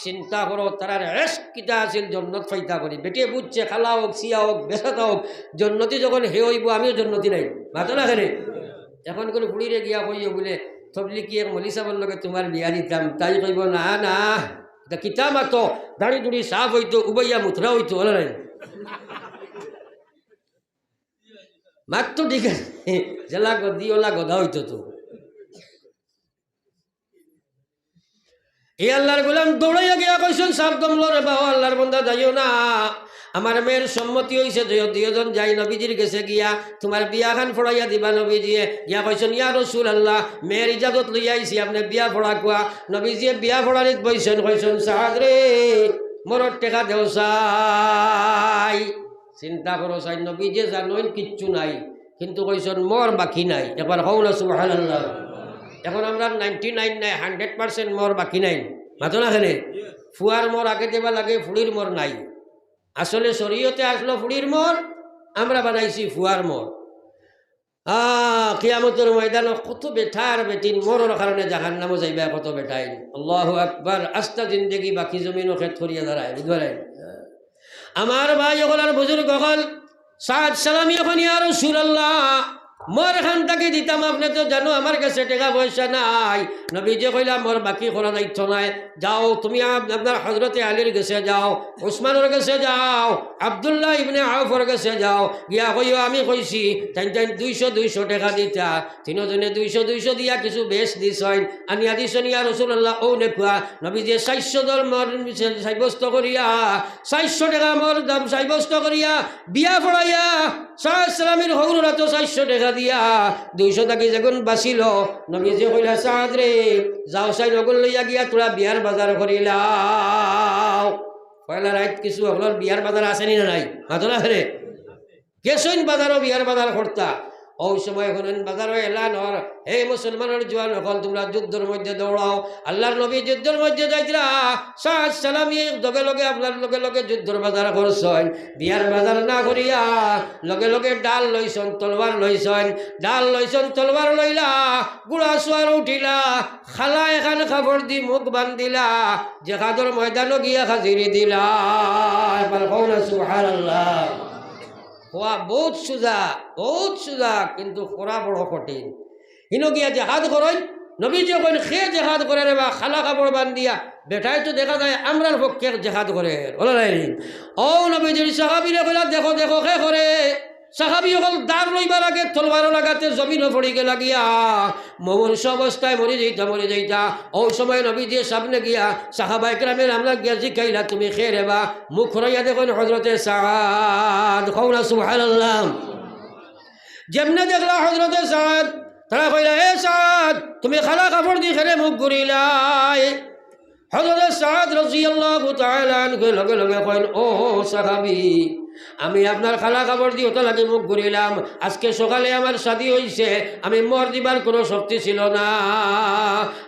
চিন্তা করো, তারার এশক কিতা আছিল, জন্নত পাইতা করি। বেটিয়ে বুঝছে, খালা অউক, ছিয়া অউক, বেসাতা অউক, জন্নতি যখন হে অইবো, আমিও জন্নতি নায়, মাতো না কেনে? এখন কুনু ফুড়িরে গিয়া কইও বুলে, "তবলিগি এক মৌলভী সাবর লগে তুমার বিয়া দিতাম", তাই কইবো, "না, না, ইতা কিতা মাতো, দাড়ি দুড়ি সাফ অইতো, উবাইয়া মুতরা অইতো, অলা নায়।" মাত তো ঠিক আছে, যেলা গদি অলা গদা অইতো তো। এই আল্লাহর গোলাম দৌড়াইয়া গিয়া কইছইন, "সাব দমলো রে বা, ও আল্লাহর বন্দা, যাইও না, আমার মেয়ের সম্মতি অইছে, যাইও, দুইজন যাই নবীজির গেছে গিয়া তুমার বিয়াখান ফড়াইয়া দিবা।" নবীজিয়ে গিয়া কইছইন, "ইয়া রাসূলুল্লাহ, মেয়ের ইজাজত লইয়া আইছি, আপনে বিয়া ফড়াউক্কা।" নবীজিয়ে বিয়া ফড়ানিত বইছইন, কইছইন, "সাদ রে, মোর টেকা দেও চাই।" চিন্তা করো চাই, নবীজিয়ে জানইন কিচ্ছু নাই, কিন্তু কইছইন, "মোর বাকি নাই।" একবার কও না সুবহানাল্লাহ। এখন আমরা নাইনটি নাইন নাই, হান্ড্রেড পার্সেন্ট মোর বাকি নাই, মাতো না কেনে? ফুয়ার মোর আগে দেবা লাগে, ফুড়ির মোর নাই। আসলে শরীয়তে আসলো ফুড়ির মোর, আমরা বানাইছি ফুয়ার মোর। আহ, কিয়ামতর ময়দানো কত বেটা আর বেটিন মোরর কারণে জাহান্নামো যাইবা, কত বেটাইন। আল্লাহু আকবার, আস্তা জিন্দেগি বাকি জমিনো খেত করিয়া দাঁড়ায়, বুঝবারাইন? আমার ভাই অকল আর বুজুর্গ অকল, সাদ সালামী অখন, "ইয়া রাসূলুল্লাহ, মোর খান থাকি দিতাম, আপনে তো জানো আমার গেছে টেকা পয়সা নাই।" নবীজিয়ে কইলা, "মোর বাকি করা যাইতো নায়, যাও তুমি আপ-, আপনার হযরতে আলীর গেছে যাও, উসমানর গেছে যাও, আব্দুল্লাহ ইবনে আউফর গেছে যাও, গিয়া কইও আমি কইছি।" তাইন তাইন দুইশো দুইশো টেকা দিতা, তিনোজনে দুইশো দুইশো দিয়া কিছু বেশ দিছইন, আনিয়া দিছইন, "ইয়া রাসূলুল্লাহ, অউ নেউক্কা।" নবীজিয়ে চাইরশো দর মোর সাব্যস্ত করিয়া, চাইরশো টেকা মোর দাম সাব্যস্ত করিয়া, বিয়া ফড়াইয়া, সাদ সালামীর হউরর আতো চাইরশো টেকা দিয়া, দুইশো থাকি যেগুন বাচিলো, নবীজিয়ে কইলা, "সাদ রে, যাও চাইন অগুন লইয়া গিয়া থুড়া বিয়ার বাজার করিলাও।" পয়লা রাইত কিছু অকলর বিয়ার বাজার আছে নি না নাই? মাতো না কেনে? গেছইন বাজারো বিয়ার বাজার করতা। অউ সময় হুনইন বাজারো এলান অর, "হে মুসলমানর জোয়ান অকল, তুমরা যুদ্ধর মধ্যে দৌড়াও।" আল্লাহর নবী যুদ্ধর মধ্যে যাইতরা, সাদ সালামী লগে লগে আপনার লগে লগে যুদ্ধর বাজার করছইন। বিয়ার বাজার না করিয়া লগে লগে ঢাল লইছইন, তলোয়ার লইছইন, ঢাল লইছইন, তলোয়ার লইলা, ঘুড়া সুয়ার উঠিলা, কালা এখান কাপড় দি মুখ বান্ধিলা, জেহাদর ময়দানো গিয়া হাজিরি দিলা। একবার কও না সুবহানাল্লাহ। হওয়া বউত সুজা, বউত সুজা, কিন্তু করা বড় কঠিন। হিনো গিয়া জেহাদ করইন, নবীজিয়ে কইন, "কে জেহাদ করে রে বা, কালা কাপড় বান্ধিয়া?" বেটায় তো দেখা যায় আমরার পক্ষে জেহাদ করের, অলা নায় নি? অউ নবীজির সাহাবীরে কইলা, "দেখো, দেখো, কে করে?" সাহাবি অকল দাঁড় লইবার আগে তলোয়ারর আঘাতে জমিনো পড়ি গেলা গিয়া, মুমূর্ষ অবস্থায় মরি যাইতা, মরি যাইতা। অউ সময় নবীজিয়ে সামনে গিয়া সাহাবা একরামে আমরা গিয়া জিকাইলা, "তুমি কে রে বা?" মুখ ঘুরাইয়া দেখইন হযরতে সাদ। কও না সুবহানাল্লাহ। যেমনে দেখলা হযরতে সাদ, তারা কইলা, "এ সাদ, তুমি কালা কাপড় দি কেনে মুখ ঘুরাইলায়?" হযরতে সাদ রাদিয়াল্লাহু তাআলা আনহু লগে লগে কইন, "ও সাহাবি, আমি আপনার কালা কাপড় দি অটা লাগি মুখ ঘুরাইলাম। আজকে সকালে আমার শাদী অইছে, আমি মর দিবার কুনু শক্তি ছিল না।"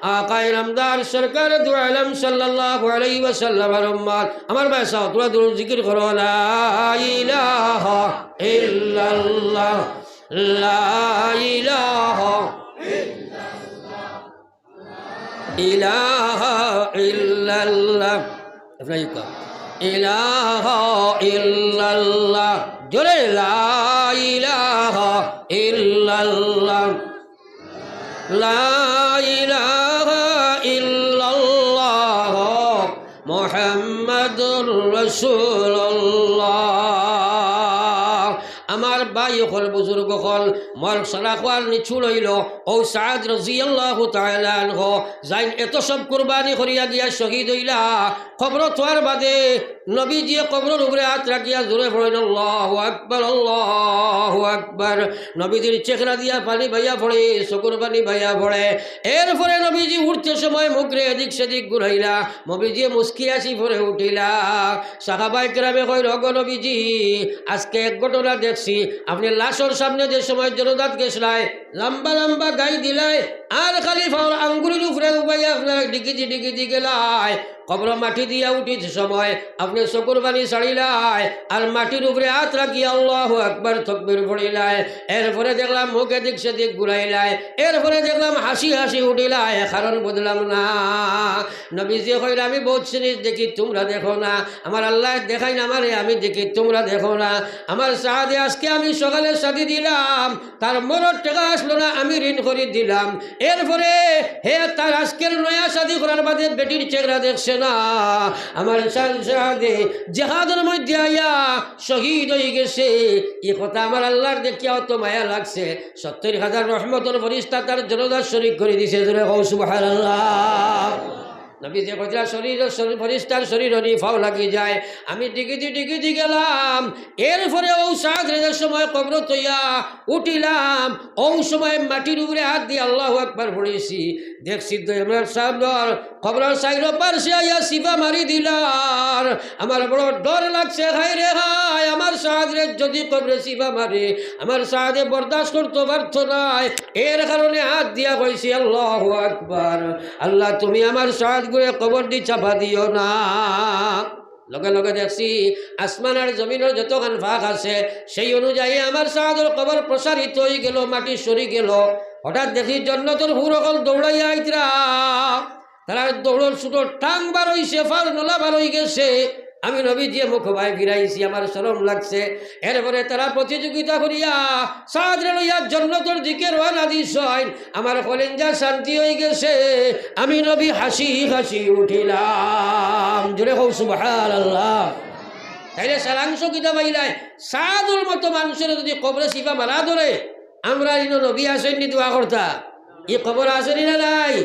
আকায়ে নামদার সরকারে দু আলম সাল্লাল্লাহু আলাইহি ওয়াসাল্লামর উম্মত, আমার ভাই সাহেব, তোরা দুরূদ জিকির করো, লা ইলাহা ইল্লাল্লাহ, লা ইলাহা ইলাহা ইল্লাল্লাহ। আপনারা একটু ইলাহা ইল্লাল্লাহ। জোরে লা ইলাহা ইল্লাল্লাহ। লা ইলাহা ইল্লাল্লাহ। মুহাম্মাদুর রাসূলুল্লাহ। আমার ভাই অকল, বুজুর্গ অকল, মর সারা খোয়ার নিচুড় অইলো, অউ সাদ রাদিয়াল্লাহু তাআলা আনহু, যাইন এত সব কুরবানি করিয়া গিয়া শহীদ অইলা, কবরো থওয়ার বাদে নবীজিয়ে কবরর উপরে আত রাখিয়া জোরে পড়ইন, "আল্লাহু আকবার, আল্লাহু আকবার।" নবীজির চেহারা দিয়া পানি বাইয়া পড়ে, চকুর পানি বাইয়া পড়ে। এরপরে নবীজি উঠতে সময় মুখরে এদিক সেদিক ঘুরাইলা, নবীজিয়ে মুস্কি আসি পরে উঠিলা। সাহাবায়ে কেরামে কইন, "ওগো নবীজি, আজকে এক ঘটনা দেখছি, আপনে লাশর সামনে যে সময় জনাজাত গেছলায়, লম্বা লম্বা গাই দিলায়, আর খালি পাওর আঙ্গুলির উপরে উবাইয়া আপনারা ডিগিজি ডিগিজি গেলায়। কবরো মাটি দিয়া উঠিত সময় আপনে চকুর পানি ছাড়িলায়, আর মাটির উপরে আত রাখিয়া আল্লাহু আকবার তকবীর পড়িলায়। এরপরে দেখলাম মুখ এদিক সেদিক ঘুরাইলায়, এরপরে দেখলাম হাসি হাসি উঠিলায়, কারণ বুঝলাম না।" নবীজিয়ে কইলা, "আমি বউত জিনিস দেখি, তুমরা দেখো না। আমার আল্লায় দেখাইন আমারে, আমি দেখি, তুমরা দেখো না। আমার সাদরে আজকে আমি সকালে শাদী দিলাম, তার মরর টেকা আছলো না, আমি ঋণ করি দিলাম। এরপরে হে তার আজকের নয়া শাদী করার বাদে বেটির চেহারা দেখছে না। আমার সাদে জেহাদর মধ্যে আইয়া শহীদ অইগেছে।" ই কথা আমার আল্লার দেখিয়া অত মায়া লাগছে, সত্তইর হাজার রহমতর ফিরিস্তা তার জনাজাত শরিক করি দিছে। জোরে কও সুবহানাল্লাহ। নবীজিয়ে কইরা, "শরীর, শরীর, ফিরিস্তার শরীর অনি পাও লাগি যায়।" আমি ডিগিদি ডিগিদি গেলাম, এরপরে অউ সাদরে যে সময় কবরো থইয়া উঠিলাম, অউ সময় মাটির উপরে আত দিয়া আল্লাহু আকবার পড়ছি। দেখছি তো আমার সাদর কবরর চাইরো পার্শ্বে আইয়া চিপা মারি দিলার। আমার বড় ডর লাগছে, হায় রে হায়, আমার সাদরে যদি কবরে চিপা মারে, আমার সাদে বরদাস্ত করতো পারতো নায়। এর কারণে আত দিয়া কইছি, "আল্লাহু আকবার, আল্লাহ তুমি আমার সাদগুরে কবরদি চাপা দিও না।" লগে লগে দেখছি আসমান আর জমিনর যতখান ফাঁক আছে, সেই অনুযায়ী আমার সাদর কবর প্রসারিত অইগেলো, মাটি সরি গেলো। হঠাৎ দেখি জন্নতর হুর অকল দৌড়াইয়া আইতরা। তারার দৌড়র ছুটো টাং বার অইছে, পাওর নলা বার অইগেছে। আমি নবীজিয়ে মুখ বায় ফিরাইছি, আমার শরম লাগছে। এরপরে তারা প্রতিযোগিতা করিয়া সাদরে লইয়া জন্নতর দিকে রওয়ানা দিছইন। আমার কলিজা শান্তি অইগেছে, আমি নবী হাসি হাসি উঠিলাম। জোরে কও সুবহানাল্লাহ। তাইলে সারাংশ কিতা পাইলায়? সাদর মতো মানষরে যদি কবরে চিপা মারা ধরে, আমরার ইনো নবী আছইন নি দোয়া করতা? ই কবর আছে নি না নাই?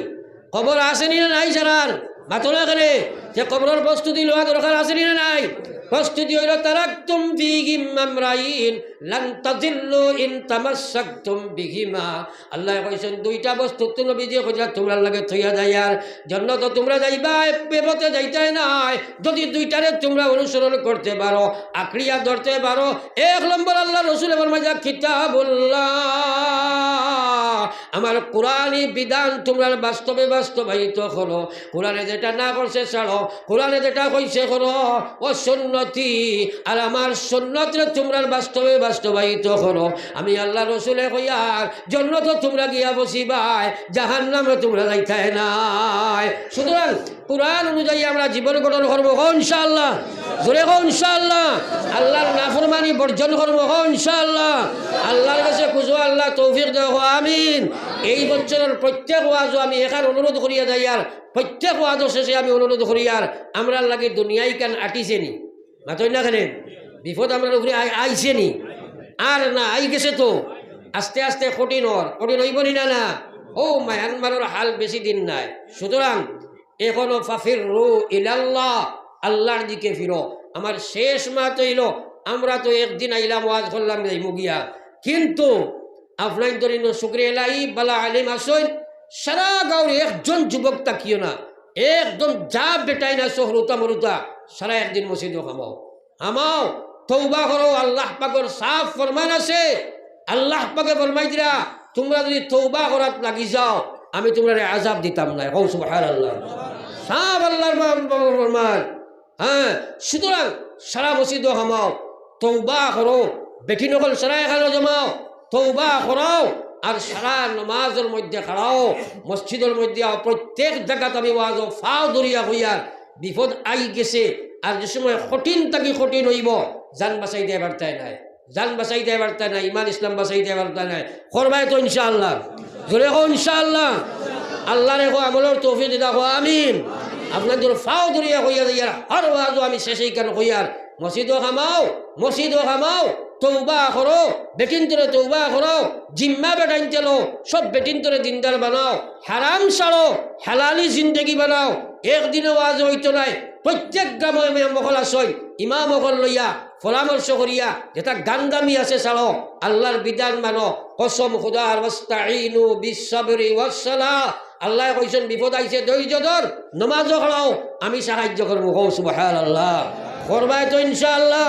কবর আছে নি না নাই সারার? মাতো না কেনে? যে কবরর প্রস্তুতি লওয়া দরকার আছে নি না নাই? প্রস্তুতি অইলো, "তারাকতুম ফিহিম আমরাইন, লান তাদিল্লু ইন তামাসসাকতুম বিহিমা।" আল্লায় কইছইন, দুইটা বস্তু তো নবীজিয়ে কইরা তুমরার লাগি থইয়া যাইয়ার। জন্নতো তুমরা যাইবায়, এ পথে যাইতায় নায়। যদি দুইটারে তুমরা অনুসরণ করতে পারো, আঁকড়িয়া ধরতে পারো, এক নম্বর আল্লার রসুলে ফরমাইরা, "কিতাবুল্লাহ, আমার কোরআনি বিধান তুমরার বাস্তবে বাস্তবায়িত করো, কোরআনে যেটা না করছে ছাড়ো, কোরআনে যেটা কইছে করো, ও সুন্নতি, আর আমার সুন্নতরে তুমরার বাস্তবে বাস্তবায়িত করো।" আমি আল্লার রসুলে কইয়ার, জন্নতো তুমরা গিয়া বসিবায়, জাহান্নামে তুমরা যাইতায় নায়। সুতরাং কোরআন অনুযায়ী আমরা জীবন গঠন করবো, কও ইনশাআল্লাহ। জোরে কও ইনশাআল্লাহ। আল্লার নাফরমানি বর্জন করবো, কও ইনশাআল্লাহ। আল্লার কাছে খুজো, আল্লাহ তৌফিক দেও, কও আমিন। এই বছরর প্রত্যেক ওয়াজো আমি এখান অনুরোধ করিয়া যাইয়ার, প্রত্যেক ওয়াজর শেষে আমি অনুরোধ করিয়ার, আমরার লাগি দুনিয়াইখান আটিছে নি? মাতইন না কেনে? বিপদ আমরার উপরে আই-, আইছে নি? আর না, আই গেছে তো, আস্তে আস্তে কঠিন অর, কঠিন অইবো নি না? না, ও মায়ানমারর হাল বেশি দিন নাই। সুতরাং এখনো ফাফিররু ইলাল্লাহ, আল্লাহর দিকে ফিরো। আমার শেষ মাত অইলো, আমরা তো একদিন আইলাম, ওয়াজ করলাম, যাইমু গিয়া, কিন্তু আপনাইনতর ইনো শুকরিয়া এলাহি, বালা আলিম আছইন, সারা গাঁওর একজন যুবক থাকিও না, একদম যা বেটাইন আছো হুরুতা মুরুতা, সারা একদিন মসজিদো হামাও, হামাও, তওবা করো, আল্লাহ পাকর সাফ ফরমান আছে, আল্লাহ পাকে ফরমাই দিরা, তুমরা যুদি তওবা করাত লাগি যাও, আমি তুমরারে আযাব দিতাম নায়। কও সুবহানাল্লাহ। সাফ আল্লাহর মা-, মা-, ফরমান। হ্যাঁ, সুতরাং সারা মসজিদো হামাও, তওবা করো, বেটিন অকল সারা এখানো জমাও, তওবা করাও, আর সারা নমাজর মধ্যে খাড়াও, মসজিদর মধ্যে আও, প্রত্যেক জাগাত আমি ওয়াজো ফাও ধরিয়া কইয়ার, বিপদ আই গেছে, আর যে সময় কঠিন থাকি কঠিন অইবো, জান বাঁচাইতায় পারতায় নায়, জান বাঁচাইতায় পারতায় নায়, ইমান ইসলাম বাঁচাইতায় পারতায় নায়। করবায় তো ইনশাআল্লাহ, জোরে কও ইনশাআল্লাহ। আল্লাহরে কও আমলর তৌফিক দিতা, কও আমিন। আপনাইনতর ফাও ধরিয়া কইয়া যাইয়ার, হর ওয়াজো আমি শেষে ইখান কইয়ার, মসজিদো হামাও, মসজিদো হামাও, তওবা করো, বেটিনতরে তওবা করো, জিম্মা বেটাইনতে লও, সব বেটিনতরে দিনদার বানাও, হারাম ছাড়ো, হালালি জিন্দেগি বানাও। একদিনে ওয়াজ অইতো নায়, প্রত্যেক গ্রামে ইমাম অকল আছইন, ইমাম অকল লইয়া পরামর্শ করিয়া যেতা গান্দামি আছে ছাড়ো, আল্লাহর বিধান মানো। কসম খুদার, ওয়াস্তাইনু বিসসাবরি ওয়াসসালাহ, আল্লায় কইছইন, বিপদ আইছে, ধৈর্য ধর, নমাজো খাড়াও, আমি সাহায্য করমু। কও সুবহানাল্লাহ। করবায় তো ইনশাআল্লাহ।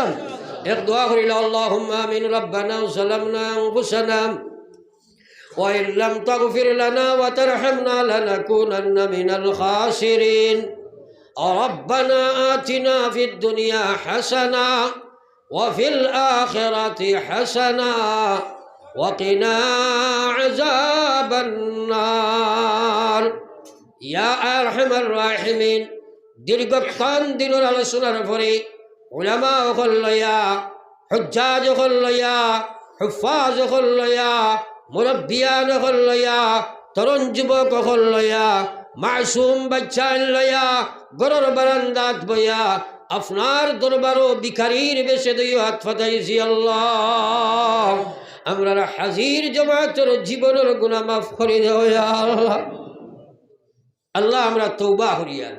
এক দোয়া করিলা, আল্লাহুম্মা আমিন। রাব্বানা যালামনা আনফুসানা ওয়া ইল্লাম তাগফির লানা ওয়া তারহামনা লানাকুনান্না মিনাল খাসিরিন। রাব্বানা আতিনা ফিদ দুনিয়া হাসানা وفي الآخرة حسنة وقنا عذاب النار. ইয়া আরহামার রাহিমিন, দীর্ঘক্ষণ দিনর আলোচনার পরে উলামা অকল লইয়া, হুজ্জাজ অকল লইয়া, হুফাজ অকল লইয়া, মুরব্বিয়ান অকল লইয়া, তরুণ যুবক অকল লইয়া, মাসুম বাচ্চাইন লইয়া, ঘরর বারান্দাত বইয়া, আপনার দরবারো ভিখারির বেশে দুইও আত পাতাইছি আল্লাহ। আমরার হাজির জমাতর জীবনর গুনা মাফ করি দেও ইয়া আল্লাহ। আল্লাহ, আমরা তওবা করিয়ার,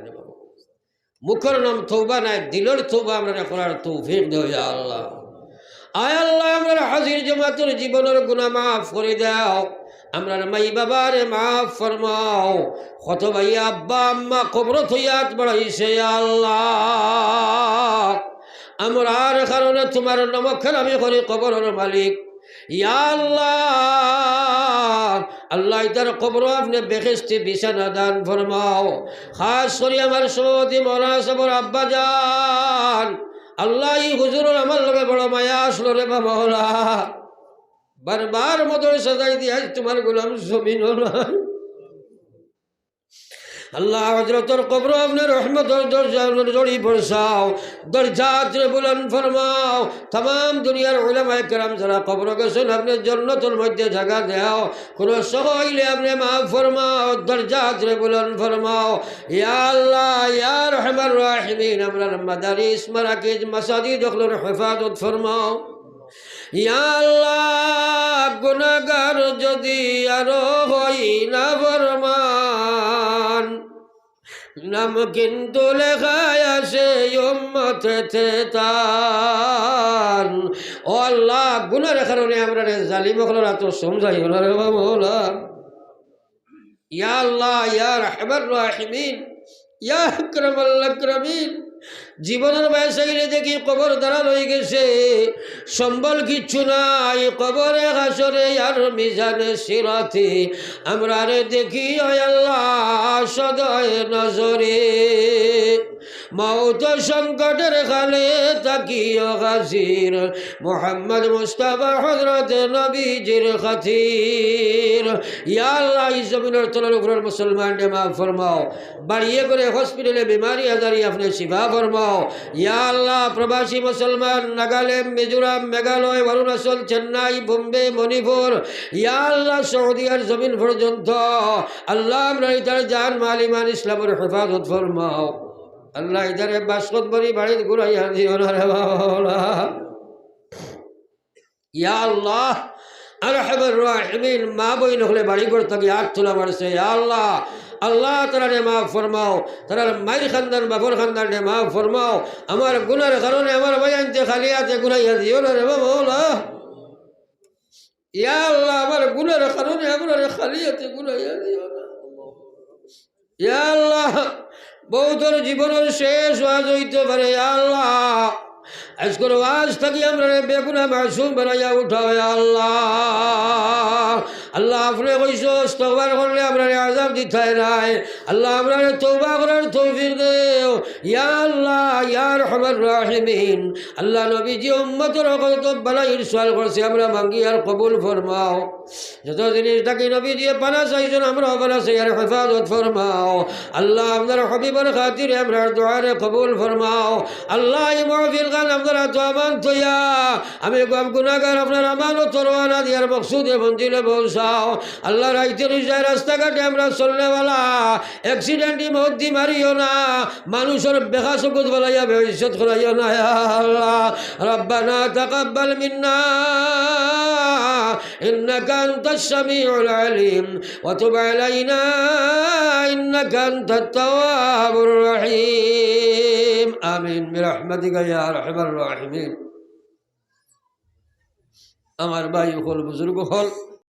মুখর নাম তওবা নায়, দিলর তওবা আমরারে করার তৌফিক দেও ইয়া আল্লাহ। আয় আল্লাহ, আমরার হাজির জমাতর জীবনর গুনা মাফ করি দেও, আমরার মাই বাবারে মাফ ফরমাও। কত ভাই আব্বা আম্মা কবরো থইয়া আত বাড়াইছে ইয়া আল্লাহ, আমরার কারণে তুমার নমক হারামি করি কবরর মালিক। ইয়া আল্লাহ, আল্লাহ, ইতার কবরো আপনে বেহেশতি বিছানা দান ফরমাও। খাস করি আমার সভাপতি মৌলানা সাবর আব্বা জান, আল্লাহ, ই হুজুরর আমার লগে বড় মায়া আছলো রে বা মৌলা। বারবার মাদ্রাসা যাই দি, আইজ তুমার গোলাম জমিনো নাই। আল্লাহ, হযরতর কবরো আপনে রহমতর দরজা ঝড়ি বরসাও, দরজাতরে বুলন্দ ফরমাও। তামাম দুনিয়ার উলামায়ে কেরাম যারা কবরো গেছইন, আপনে জন্নতর মধ্যে জাগা দেও। কুনু সহ অইলে আপনে মাফ ফরমাও, দরজাতরে বুলন্দ ফরমাও। ইয়া আল্লাহ, ইয়া আরহামার রাহিমিন, আমরার মাদারিস, মারাকিজ, মাসাজিদ অকলর হেফাজত ফরমাও। ইয়া আল্লাহ, গুনাগার যুদি আরো হই নাফরমান, নাম কিন্তু লেখা আছে উম্মতেতে তান। ও আল্লাহ, গুনার কারণে আমরারে জালিম অকলর আতো সমঝাইও না রে বা মৌলা। ইয়া আল্লাহ, ইয়া আরহামার রাহিমিন, ইয়া আকরামাল আকরামিন, জীবনর বায় চাইলে দেখি কবর দাঁড়াল অইগেছে, সম্বল কিচ্ছু নাই। কবরে হাশরে আর মিজানে সিরাতে আমরারে দেখিও আল্লাহ সদয় নজরে। মউত সংকটর কালে থাকিও হাজির, মোহাম্মদ মুস্তাফা হযরত নবীজির খাতির। ইয়া আল্লাহ, ই জমিনর তলর উপরর মুসলমানরে মাফ ফরমাও। বাড়িয়ে ঘরে হসপিটালে বিমারি আজারি আপনে শিফা ফরমাও। ইয়া আল্লাহ, প্রবাসী মুসলমান নাগাল্যান্ড, মিজোরাম, মেঘালয়, অরুণাচল, চেন্নাই, বোম্বে, মণিপুর, ইয়া আল্লাহ, সৌদিয়ার জমিন পর্যন্ত, আল্লাহ, আমরার ইতার জান, মাল, ইমান, ইসলামর হেফাজত ফরমাও। আল্লাহ, ইতারে বাসকত ভরি বাড়িত ঘুরাইয়া দিও না রে বাবা। ইয়া আল্লাহ, আরহামার রাহিমিন, মা বইন অকলে বাড়ি ঘর থাকি আত তুলা মারছে। ইয়া আল্লাহ, আল্লাহ, তারারে মাফ ফরমাও, তারার মাইর খান্দান, বাফর খান্দানরে মাফ ফরমাও। আমার গুনার কারণে আমার ভাইয়াইন্তে খালি আতে ঘুরাইয়া দিও না রে বা মওলা। ইয়া আল্লাহ, আমার গুনার কারণে আমরারে খালি আতে ঘুরাইয়া দিও না। ইয়া আল্লাহ, বউতর জীবনর শেষ ওয়াজ অইতো পারে। ইয়া আল্লাহ, আজকর ওয়াজ থাকি আমরারে বেগুনা মাসুম বানাইয়া উঠাও। ইয়া আল্লাহ, আল্লাহ, আপনে কইছো ইস্তগফার করলে আমরারে আযাব দিতায় নায়। আল্লাহ, আমরারে তওবা করার তৌফিক দেও। ইয়া আল্লাহ, ইয়া আরহামার রাহিমিন, আল্লাহ, নবীজি উম্মতর হকল তো বালাইর সওয়াল করছে, আমরা মাঙ্গি আর কবুল ফরমাও। যত জিনিস থাকি নবীজিয়ে পানা চাইছইন, আমরাও পানা চাইয়ার হেফাজত ফরমাও। আল্লাহ, আপনার হাবিবর খাতিরে আমরার দোয়ারে কবুল ফরমাও। আল্লাহ, ই মাহফিল খান আপনার আতো আমানত থইয়া, আমি গম গুনাগার আপনার আমানত রওয়ানা দিয়ার মকসুদে মঞ্জিলে পৌঁছাও। আল্লাহ, রাইতর ইশায় রাস্তাঘাটে আমরা চলনেওয়ালা, অ্যাক্সিডেন্টে মউত দি মারিও না, মানুষর বেখা চকুত ফালাইয়া বেইজ্জত করাইও না, ইয়া আল্লাহ। ربنا تقبل منا إنك أنت السميع العليم وتب علينا إنك أنت التواب الرحيم. آمين برحمتك يا أرحم الراحمين. আমার ভাই অকল, বুজুর্গ অকল,